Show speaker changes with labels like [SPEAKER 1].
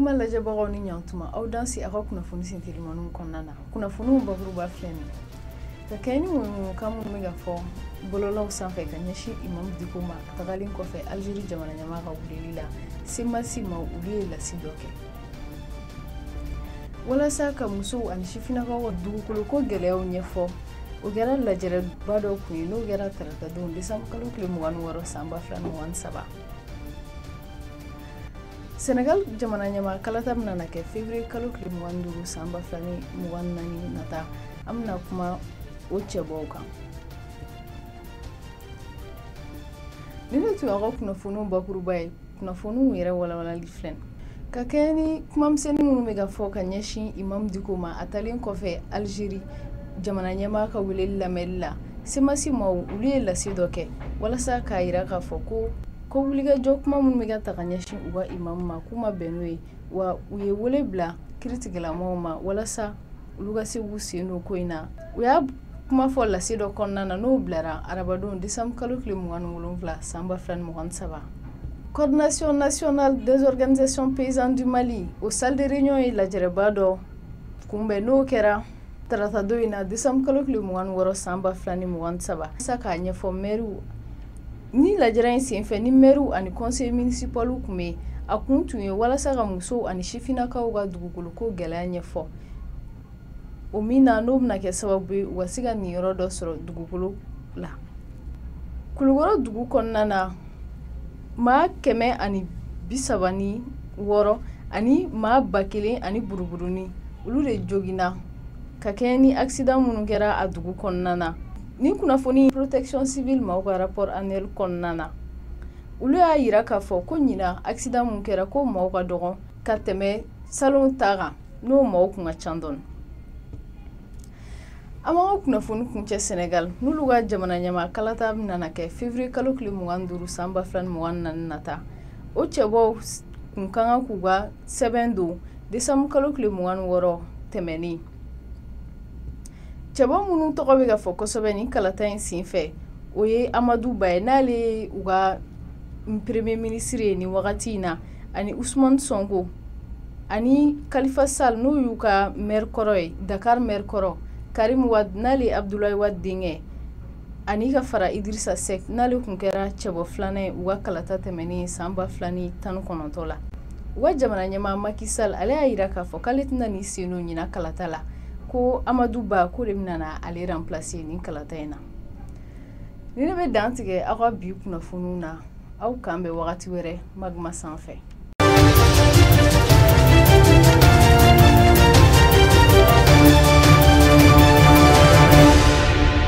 [SPEAKER 1] Magma lajɛbagaw ni ɲantuma, aw danse aw ka kunnafoni sentelimaniw kɔnɔna na. Kunnafoniw bakuruba filɛ nin ka kɛ ni ŋunuŋunukan minnu bɛ ka fɔ bɔlɔlɔw sanfɛ ka ɲɛsin Imam Dicko ma a tagalen kɔfɛ Algérie jamana ɲɛmaa ka weleli la, CMAS maaw olu ye lasi dɔ kɛ walasa ka musow ani sifinnakaw ka dugukoloko gɛlɛyaw ɲɛfɔ. O kɛra lajɛrɛba dɔ kun ye, n'o kɛra taratadon décembre kalo tile 26 san 2023. Senegal jamana ɲɛmaa kalata bɛna na kɛ février kalo tile 25 san 2024 nata. An bɛna kuma o cɛbɔw kan. Nin de tun y'aw ka kunnafoniw bakuruba ye. Kunnafoniw yɛrɛ walawalali filɛ ka kɛ ni kumamisɛnnin minnu bɛ ka fɔ ka ɲɛsin Imam Dicko ma a talen kɔfɛ Algérie jamana ɲɛmaa ka weleli lamɛnli la. CMAS maaw olu ye lase dɔ kɛ walasa k'a yira k'a fɔ ko wulikajɔ kuma minnu bɛ ka ta ka ɲɛsin u ka imam ma, k'u ma bɛn n'o ye, wa u ye wele bila kiiritigɛlamɔgɔw ma walasa olu ka se k'u sen don ko in na. U y'a kuma fɔ lase dɔ kɔnɔna na, n'o bilara arabadon décembre kalo tile 27 san 2023. Coordination nationale des organisations paysannes du Mali, o salle de réunion ye lajɛrɛba dɔ kunbɛn, n'o kɛra taratadon in na décembre kalo tile 26 san 2023, walasa k'a ɲɛfɔ maires ni lajɛrɛ in senfɛ ni maires ani conseil municipal tun bɛ. A kun tun ye walasa ka musow ani sifinnakaw ka dugukoloko gɛlɛya ɲɛfɔ, o min na n'o bɛna kɛ sababu ye u ka se ka niyɔrɔ dɔ sɔrɔ dugukolo la. Kulukɔrɔ dugu kɔnɔna na, maa 136 ani maa 1000 ani buruburuni, olu de joginna ka kɛɲɛ ni accident minnu kɛra a dugu kɔnɔna na. Ni kunnafoni protection civile maaw ka rapport annuel kɔnɔna na, olu y'a yira k'a fɔ ko ɲinan accident mun kɛra, ko maaw ka dɔgɔn ka tɛmɛ salon ta kan, n'o maaw kun ka ca dɔɔni. An b'an ka kunnafoni kuncɛ Senegal, n'olu ka jamana ɲɛmaa kalata bɛna kɛ février kalo tile 25 san 2024 nata. O cɛbɔw kun ka kan k'u ka sɛbɛn don décembre kalo tile 26 tɛmɛnen. Cɛbɔ minnu tɔgɔ bɛ ka fɔ kosɛbɛ nin kalata in senfɛ, o ye Amadou Ba ye, n'ale ye u ka premier ministre ye nin wagati in na, ani Ousmane Sonko ani Khalifa Sall, n'o y'u ka maire kɔrɔ ye, Dakar maire kɔrɔ, Karim Wade, n'ale ye Abdoulaye Wade denkɛ, ani ka fara Idrissa Seck, n'ale tun kɛra cɛbɔ filanan ye u ka kalata tɛmɛnen san 2019 la. U ka jamana ɲɛmaa Macky Sall, ale y'a yira k'a fɔ k'ale tɛna n'i sen don ɲinan kalata la, ko Amadou Ba ko de bɛna na ale remplacer nin kalata in na. Ni ne bɛ dan tigɛ aw ka bi kunnafoniw na, aw k'an bɛn wagati wɛrɛ Magma sanfɛ.